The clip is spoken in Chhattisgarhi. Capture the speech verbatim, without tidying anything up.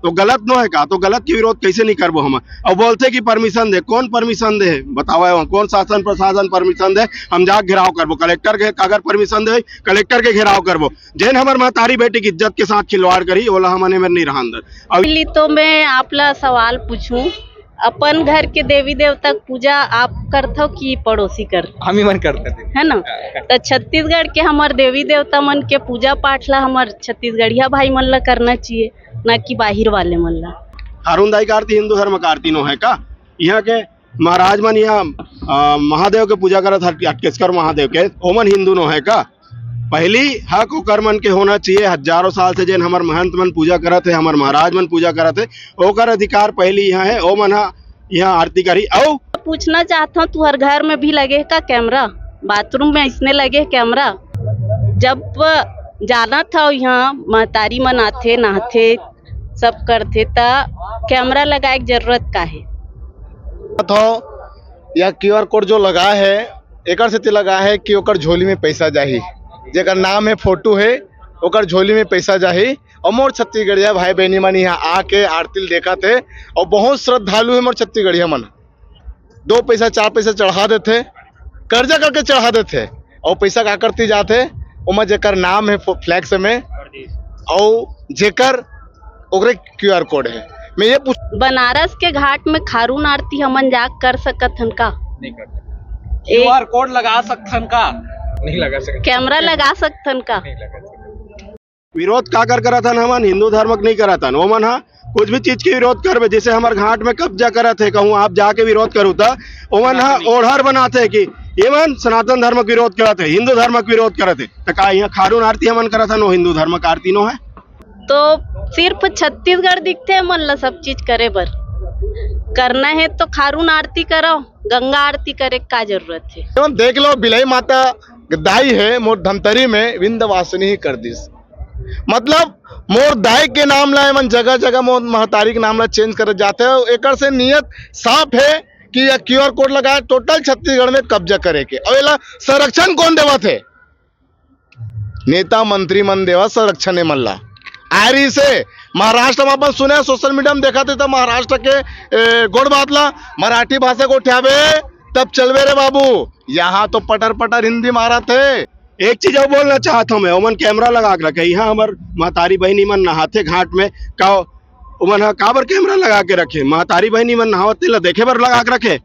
तो गलत नो है का? तो गलत के विरोध कैसे नहीं करबो हम? अउ बोलथे कि परमिशन दे, कौन परमिशन दे? बतावा, वहाँ कौन शासन प्रशासन परमिशन दे? हम जाके घेराव करबो, कलेक्टर के अगर परमिशन दे, कलेक्टर के घेराव करबो। जेन हमर महतारी बेटी के इज्जत के साथ खिलवाड़ करी, ओला हमन एमेर नहीं रहन दे। अब पहली तो मैं आप ला सवाल पूछूं, अपन घर के देवी देवता के पूजा आप करथव कि पड़ोसी कर? हम ही मन करते थे। है ना? तो छत्तीसगढ़ के हमर देवी देवता मन के पूजा पाठ ला हमर छत्तीसगढ़िया भाई मन ला करना चाहिए, ना कि बाहिर वाले मन ला। खारून दाई का आरती हिंदू धर्म का आरती नो है का? यहाँ के महाराज मन यहाँ, अ, महादेव के पूजा करत हट-, हटकेश्वर महादेव के, ओमन हिंदू नो है का? पहली हक ओकर मन के होना चाहिए। हजारों साल से जेन हमर महंत मन पूजा करत हे, हमर महाराज मन पूजा करत हे, ओकर अधिकार पहली यहाँ है। ओमन ह यहाँ आरती करही। अउ पूछना चाहत हूँ, तुहर घर में भी लगे हे का कैमरा? बाथरूम में इसने लगे हे कैमरा? जब जानत हव यहाँ महतारी मन आथे, नहाथे, सब करथे, त कैमरा लगाए के जरूरत का हे? बताओ, यह क्यूआर कोड जो लगा है, एकर सेती लगा है कि ओकर झोली में पैसा जाही, जेकर नाम है, फोटो है, ओकर झोली में पैसा जाही। और मोर छत्तीसगढ़िया भाई बहनी मन यहाँ आके आरती ल देखत हे और बहुत श्रद्धालु है मोर छत्तीसगढ़िया मन। दो पैसा, चार पैसा चढ़ा देथे, कर्जा करके चढ़ा देथे, और पैसा का करती जाथे, ओमा जेकर नाम है फ्लैक्स में, और जेकर ओकरे क्यूआर कोड है। मैं ये पूछ बनारस के घाट में खारून आरती हमन जाके कर सकत हन का? नहीं कर सकते। एक क्यूआर कोड लगा सकथन का? नहीं लगा सकते। कैमरा लगा सकथन का? नहीं लगा सकते। विरोध काकर करत हन हमन? हिंदू धर्म के नहीं करत हन। ओमन ह कुछ भी चीज के विरोध करबे, जैसे हमर घाट में कब्जा करत हे, कहूँ आप जाके विरोध करू त ओमन ह ओढ़र बनाथे कि एमन सनातन धर्म के विरोध करत हे, हिंदू धर्म के विरोध करत हे। त का यहाँ खारून आरती हमन करत हन, वो हिंदू धर्म का आरती नो है? तो सिर्फ छत्तीसगढ़ दिखथे मन ला सब चीज करे बर। करना है तो खारून आरती करो, गंगा आरती करे का जरूरत है? एमन देख लो, बिलाई माता दाई है मोर धमतरी में विंध्यवासिनी ही कर दिस। मतलब मोर दाई के नाम ला एमन जगह जगह मोर महतारी के नाम ला चेंज करे जाथे। एकर से नियत साफ है कि यह क्यूआर कोड लगाए टोटल छत्तीसगढ़ में कब्जा करे के। और एला संरक्षण कौन देवत है? नेता मंत्री मन देवत संरक्षण एमन ला। आरी से महाराष्ट्र में अपन सुने, सोशल मीडिया में देखा थे तो महाराष्ट्र के ए, गोड़ बात ला, मराठी भाषा को उठावे तब चलवे रे बाबू। यहाँ तो पटर पटर हिंदी मारत हे। एक चीज और बोलना चाहत हूँ मैं, ओमन कैमरा लगा के रखे, यहाँ हमर महतारी बहनी मन नहाथे घाट में, का ओमन ह काबर कैमरा लगा के रखे? महतारी बहनी मन नहावत तेला देखे बर लगा के रखे।